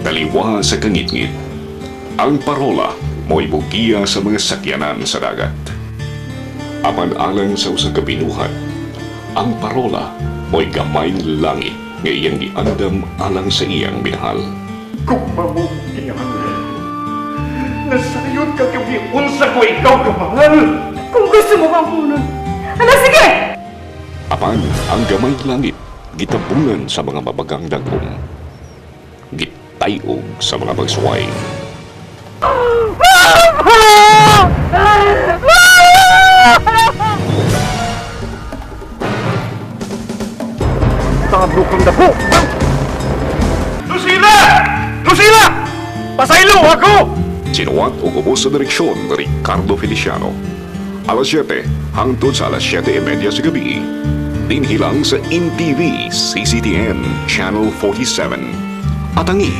Daliwa sa kangitngit. Ang parola mo'y bugiya sa mga sakyanan sa dagat. Apan alang sa usa ka binuhat, ang parola mo'y gamay langit nga iyang giandam alang sa iyang minahal. Kung mamugyan, nasayod ka kay unsa ko ikaw kamahal. Kung gusto mo kang punon, ala sige! Apan ang gamay langit gitabungan sa mga mabagang dagom. Gitayog sa mga magsuway. Tablo kang dako! Lucila! Lucila! Pasaylo ako! Sinuwat o ubos sa direksyon ni Ricardo Feliciano. Alas 7 hangtod sa alas 7:30 sa gabi. Dinhi lang sa NTV CCTN Channel 47. Atangi.